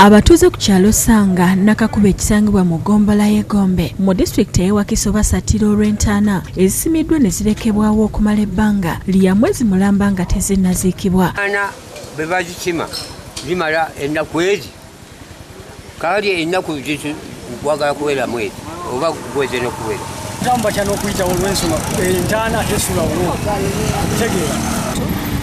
Abatuuze ku kyalo Ssanga Nakakuba ekisangibwa mu ggombolola y'e Gombe mu disitulikiti ey'e Wakiso basattira olw'entaana ezisimiddwa ne zirekebwawo okumala ebbanga lya mwezi mulamba nga tezinnaziikibwa. Entaana bwe bazisima zimala ennaku ezi, kaali ennaku gwagala kuwera mwezi oba gweze n'okuwera. Tamba kyano okuyitawo olw'ensonga entaana tesulawo tegeera.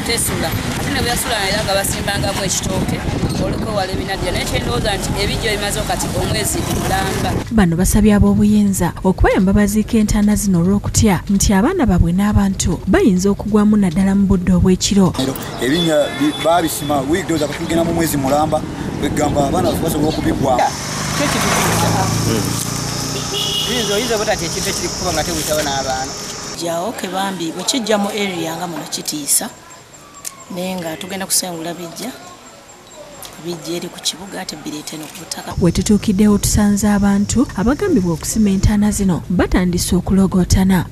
Tesula ate ne bweyasula era nga basimbangamu ekitooke oluko wala ebinadya, naye kyendowooza nti ebijja bimaze kati omwezi mulamba. Bano basabye ab'obuyinza okubayamba baziika entaana zino olw'okutya nti abaana baabwe n'abantu bayinza okugwamu naddala mu budde obw'ekiro. Ebinnya babisima wiiki ndowooza tugenda mu mwezi mulamba, kwegamba abaana baffe basobola okubigwamu. Oyinza obutatya ekintu ekiri kukuba nga tewuyitawo n'abaana. Jawo kebambi bwe kijja mu area nga muno kitiisa, naye nga tugenda kusengula bijja eri ku kibuga ate bireete n'okubutaka. We tutuukiddewo tusanze abantu abagambibwa okusima entaana zino batandise okulogootana.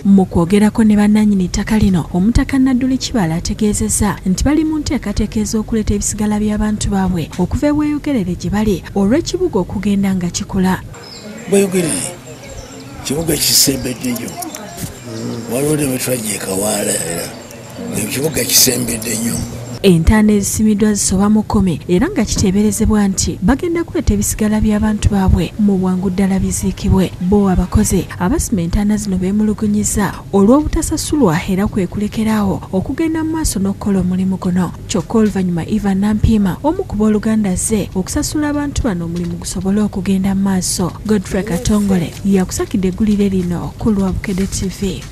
Mu kwogerako ne bannannyini ttaka lino, Omutaka Nadduli Kibala ategeezezza nti bali mu nteekateeka ez'okuleeta ebisigala by'abantu baabwe okuva e Bweyogerere gye bali olw'ekibuga okugenda nga kikula. Bweyogerere kibuga kisembedde nnyo, waliwo ne bwe twajja e Kawaala era ekibuga kisembedde nnyo. Entaana ezisimiddwa zisoba mu 10 era nga kiteeberezebwa nti bagenda kuleeta ebisigala by'abantu baabwe mu bwangu ddala biziikibwe. Bo abakozi abasima entaana zino beemulugunyiza olw'obutasasulwa era kwe kulekeraawo okugenda mu maaso n'okukola omulimu guno. Kyokka oluvannyuma Ivan Nampiima omu ku booluganda azze okusasula abantu bano omulimu gusobole okugenda mu maaso. Godfrey Katongole yakusakidde eggulire lino ku lwa Bukedde TV.